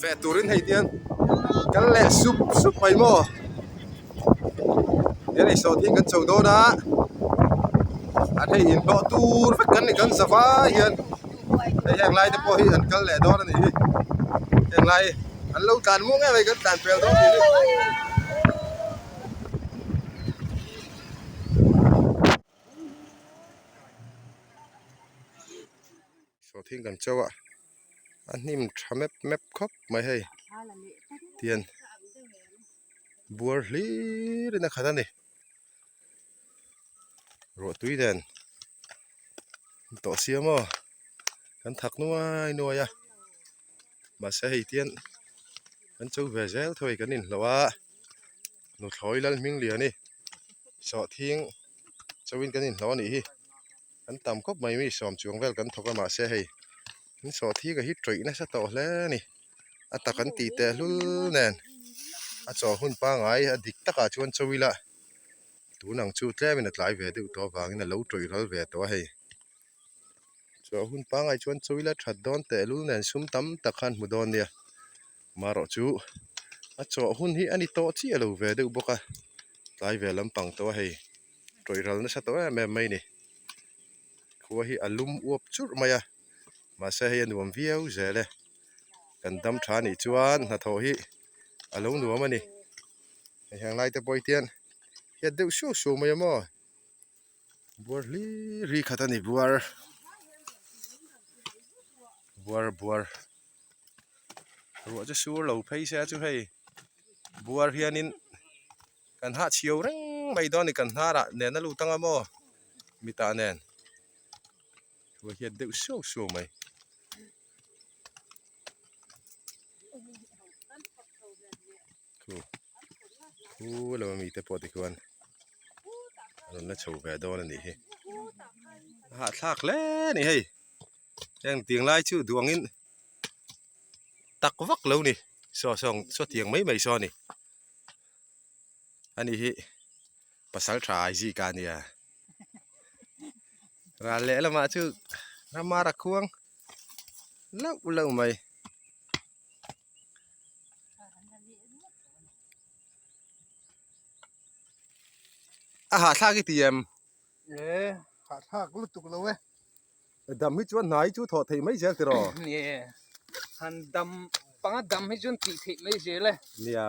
ve turin hei tian kal leh sup sup mai maw tian hei sawhthing kan chho dawn a an hei inhlawh tur vek kan ni kan za vai hian hei heng lai te pawh hi an kal leh dawn a nih hi heng lai an lo tlan muang em mai kan tlan pel dawn tih hi. Sawhthing kan chauh a a hnim tha mep mep khawp mai hei tian buar hlir in a khat a ni ruah tui nen tawh sia maw kan thak nuai nuai a mahse hei tian kan cho ve zel tho hei kan inhlawh a nuthlawi lal hming lian hi sawhthing chauhin kan inhlawh a nih hi. An tam khawp mai mi sawm chuang vel kan thawk a mahse hei in sawhthing a hi tawih nasa tawh hle a ni a tak an tih teh hlul nen a chaw hun pangai a dik takah chuan chaw ila tun ang chu tlemin a tlai ve deuh tawh avangin a lo tawih ral ve tawh a hei chaw hun pangai chuan chaw ila that dawn teh lul nen sum tam tak khan hmu dawn nia marawh chu a chaw hun hi a ni tawh chiah lo ve deuh bawk a tlai ve lampang tawh a hei. Tawih ral nasa tawh em em mai a ni khua hi a lum uap churh mai a mahse hei a nuam viau zel e kan dam tha anih chuan hnathawh hi a lo nuam a ni hei heng lai te pawh hi tian hiat deuh suau suau mai a maw buar hlir hi khat a ni buar buar buar ruah chu sur lo phei se chu hei buar hianin. Kan hah chhiau reng mai dawn a ni kan hnarah nen a lut anga maw mitah nen thu a hiat deuh suau suau mai. Thu thu lo ami te pawh tikhuan a rawn la chho ve dawn a nih hi a hahthlak hle a ni hei heng tiang lai chu duh angin tak vak lo ni saw saw saw tiang mai mai saw a ni. Ani hi pasal tha ai zik a nia ral leh lamah chu ramar a khuang lauh lauh mai. A hahthlak i ti em? E hahthlak lutuk lo e. Dam hi chuan hna hi chu thawh theih mai zel tiraw? Ni e, han dam panga dam hi chuan tih theih mai zel e. Nia.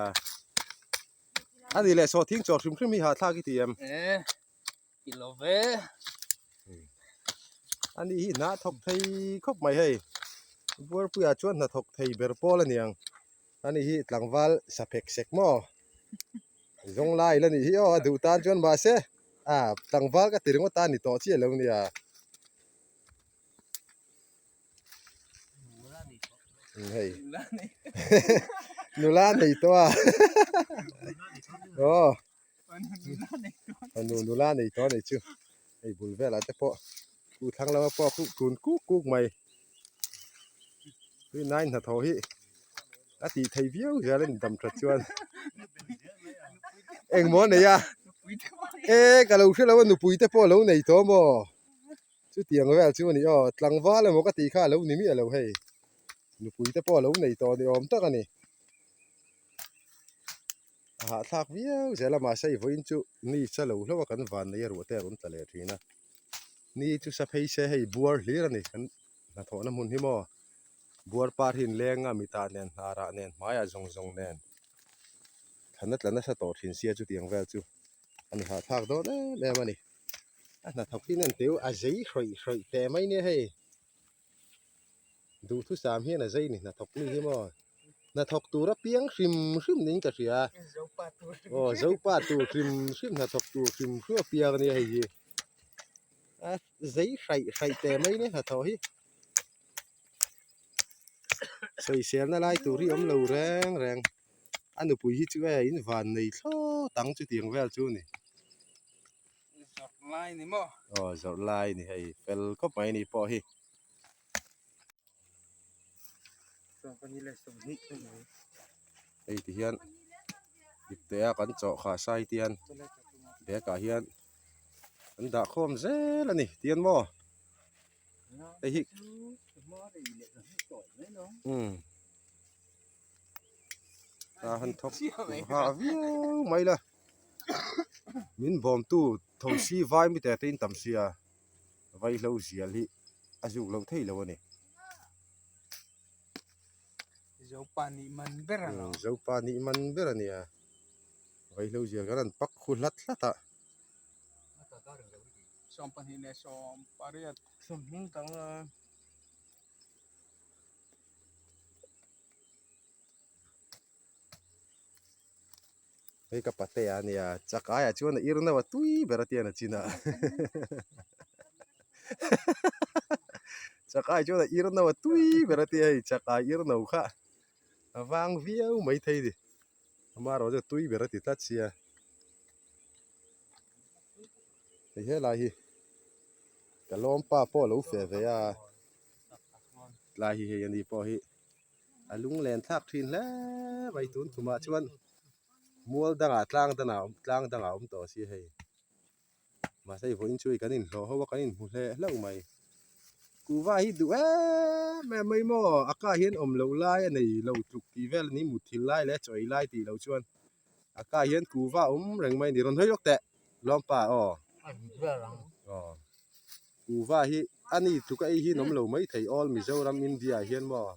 A nih leh sawhthing chaw hrim hrim hi hahthlak i ti em? E, ti lo ve. A nih hi hna thawk thei khawp mai hei. Buarpuiah chuan hna thawk thei ber pawl a niang. A nih hi tlangval sa phek sek maw? Zawng lai la nih hi aw a duh tan chuan mahse a tlangval ka ti ringawt a ni tawh chiah lo nia. Hei nula nei tawh a aw nula nei tawh a nih chu hei bul velah te pawh kut thlang lama pawh a kun kuk kuk mai. Tui nai hnathawh hi a tih thei viau zel a ni dam that chuan engmaw a nei a e ka lo hre lo a nupui te pawh a lo nei tawh maw chutiang vel chu a ni aw tlangval emaw ka tih kha a lo ni miah lo hei nupui te pawh a lo nei tawh ni awm tak a ni a hahthlak viau zel a mahse i vawiin chu ni cha lo hlauh a kan van nei a ruah te a rawn tla leh thin a ni chu sa phei se hei buar hlir a ni kan. Hnathawhna hmun hi maw buar par hi inleng a mitah nen hnarah nen hmaiah zawng zawng nen thlan a tla nasa tawh thin sia chutiang vel chu a ni hahthlak dawn em em a ni a hnathawk hi nen teu a zei hrawih hrawih teh mai nia hei duhthusam hian a zei ni hnathawk mi hi maw hnathawk tur a piang hrim hrim niin ka hria aw zopa tur hrim hrim hnathawk tur hrim hrim a piang ania hei hi. A zei hraih hraih teh mai nia hnathawh hi sawiselna lai tur hi awm lo reng reng a nupui hi chu e in van nei thlawt ang chutiang vel chu a ni zawrh lai ni maw aw zawrh lai ni hei fel khawp mai ni pawh hi. Hei ti hian ipte a kan chawh khah sai te hian bag ah hian an dah khawm zel a ni tian maw hei hi umm. Hna han thawk ha viau mai la min bawmtu thosi vai mi te te in tam sia vaihlo zial hi a zuk lo thei lo a ni. Zopa nih man ber a lo. Zopa nih man ber a nia. Vaihlo zial kan han pak khu hlat hlat a. 12 leh 18. Sawmhming dang a. Hei ka patea a nia chak aiah chuan a ir no a tui ber a tian a chin a chak ai chuan a ir no a tui ber a tia hei chak ai ir no kha a vang viau mai thei a ni amaherawhchu a tui ber a ti tlat sia hei helai hi ka lawmpa pawh a lo feh ve a tlai hi hei ani pawh hi. A lunglen thlak thin hle mai tun thumah chuan mual dangah tlang danah tlang dangah a awm tawh si hei mahse hei vawiin chu hei kan inhlawh ho a kan inhmu hleh hlauh mai kuhva hi duh em em mai maw a kah hian awm loh lai a nei lo tluk tih vel a ni mutthilh lai leh chaw ei lai tih loh chuan a kah hian kuhva a awm reng mai a ni rawn hawi lawk teh lawmpa aw aw kuhva hi a ni tluk a ei hi an awm lo maithei all Mizoram India ah hian maw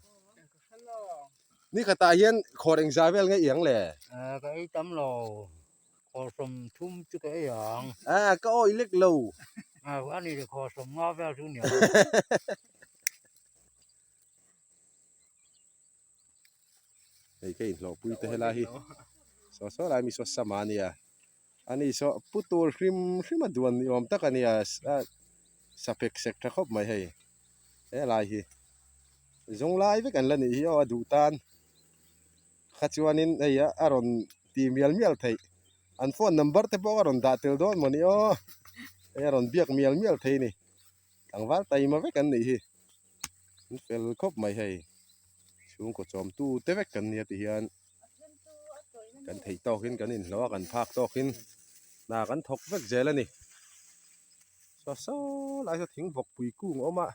ni khatah hian khawr engzah vel nge i ang le ka ei tam lo khawr sawm thum chu ka ei ang ah ka awih lek lo a ni le khawr sawm nga vel chu nia Hei ka inhlawhpui te helai hi saw saw lai mi saw sama a nia ani saw pu tur hrim hrim a duan ni awm tak a nia a sapek sek tha khawp mai hei helai hi zawng lai vek an la nih hi aw a duh tan kha chuanin hei a rawn ti mial mial theih an phone number te pawh a rawn dah tel dawn mawni aw hei a rawn biak mial mial thei a ni tlangval taima vek an nih hi. An fel khawp mai hei chhungkaw chawmtu te vek kan nia ti hian kan theih tawkin kan inhlawh a kan phak tawkin hna kan thawk vek zel a ni saw saw lai saw thing vawk pui kung a awm a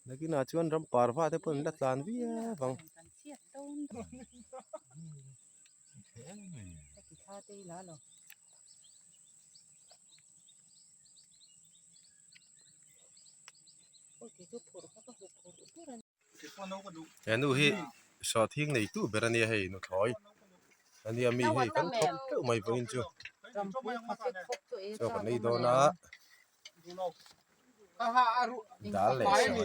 nakinah chuan ram parva te pawh an la tlan viau ang. He nu hi sawhthing neitu ber a nia hei nuthlawi a nia mi hei kan thawk teuh mai vawiin chu chaw kan ei dawn a dal leh sawhthing siam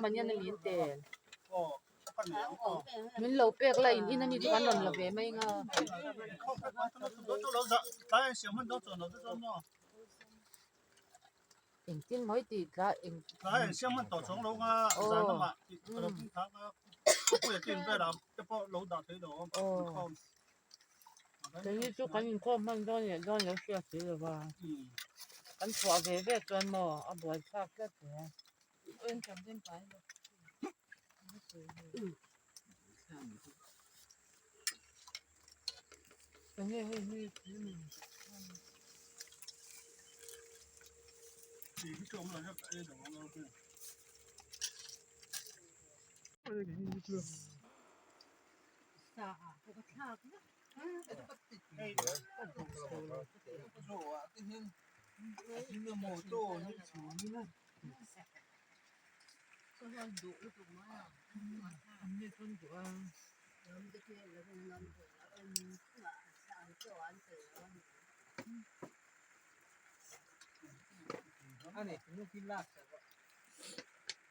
a ni hei. Min lo pek la in in ani chu kan rawn la ve mai nga. Engtin mawi tih tla eng aw keini chu kan inkhawm hman dawn leh dawn lo hriat si lo va kan chhuah ve ve chuan maw a buaithlak tlat hle.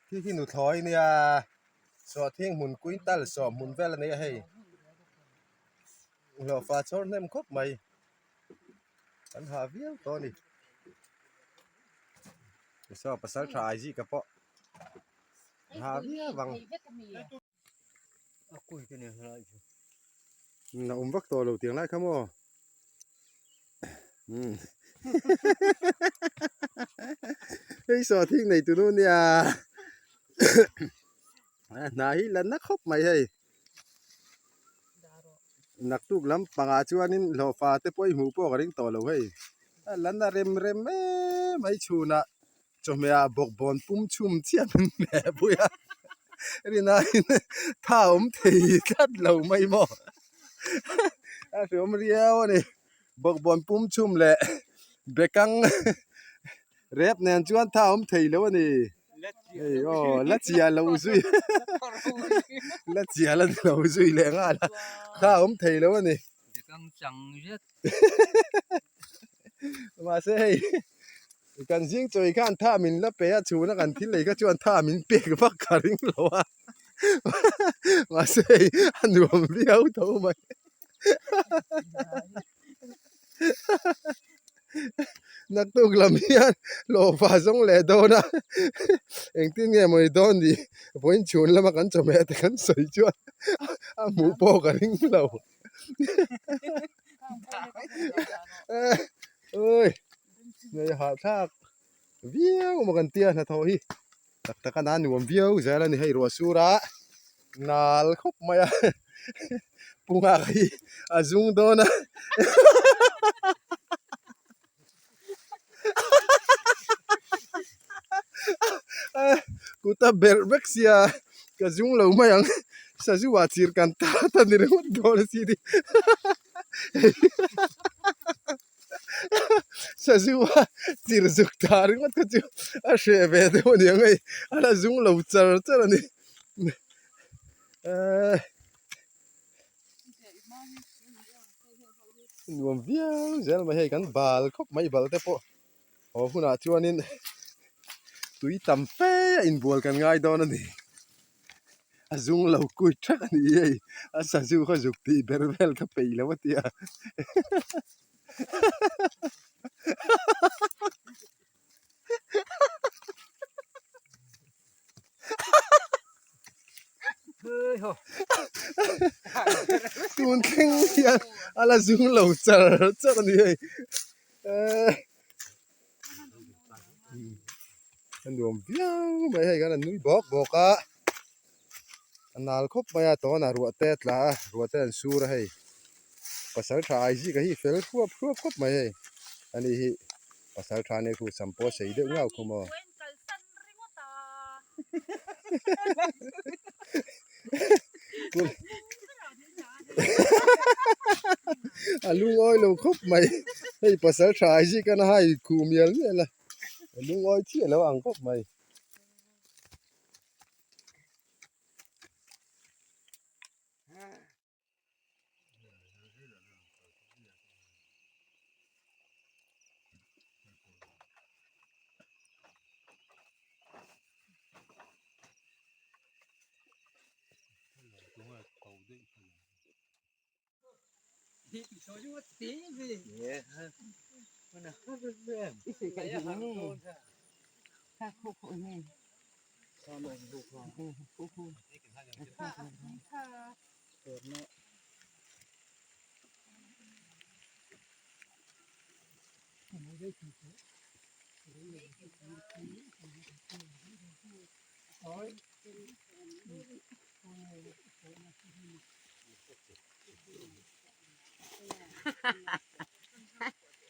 Khi khi nuthlawi nia sawhthing hmun quintal sawm hmun vel a nei a hei hlawhfa chhawr hnem khawp mai kan hah viau tawh a ni. Saw pasal tha ai zika pawh ha viau ang a awm vak tawh lo tiang lai kha maw umm hei saw thing nei tunu nia hna hi la na khawp mai hei. Naktuk lampangah chuanin hlawhfa te pawh i hmuh pawh ka ring tawh lo hei a lan a rem rem em mai chhunah chawhmeh ah bawkbawn pum chhum chiah min hmeh pui a. Rinaiin tha awm thei tlat lo mai maw a hreawm riau a ni bawkbawn pum chhum leh bekang rep nen chuan tha awm thei lo a ni hei aw la chiah lo zui la chiah la ni lo zui leh nghal a tha awm thei lo a ni. Bekang chang zet. Mahse hei kan zing chawi khan tha min la pe a chhuna kan thil lei kha chuan tha min pek vak ka ring lo a mahse hei a nuam viau tho mai naktuk lam hian hlawhfa zawng leh dawn a engtin nge maw ni dawn ni vawiin chhun lama kan chawhmeh te kan sawi chuan a hmuh pawh ka ring lo. Oi nei hahthlak viau maw kan tia hnathawh hi tak tak a nan nuam viau zel a ni hei ruah sur a nal khawp mai a pu nghak hi a zung dawn a. Kuta berh vek sia ka zung lo mai ang sazu ah chir kan tat a ni ringawt dawn a si ni sazu a chir zuk ta ringawt kha chu a hreh ve deuh a niang hei a la zung lo char char a ni ehh. Nuam viau zel mai hei kan bal khawp mai bal te pawh haw hunah chuanin tui tam fe a inbual kan ngai dawn a ni a zung lo kui thak a ni hei a sazu kha zuk tih ber vel kha peih lo a tia. Tun thleng hian a la zung lo char char a ni hei ehh a nuam viau mai hei kan han nui bawk bawk a a nal khawp mai a tawnah ruah te a tla a ruah te an sur a hei pasal tha ai zika hi fel hruap hruap khawp mai hei ani hi pasal tha nia khu sam pawh a sei deuh ngau khawm aw. A lungawi lo khawp mai hei pasal tha ai zika na hai khuh mial mial a a lungawi chiah lo ang khawp mai.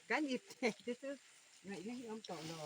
Kan ip te te chu ngaihna hi awm tawh lo.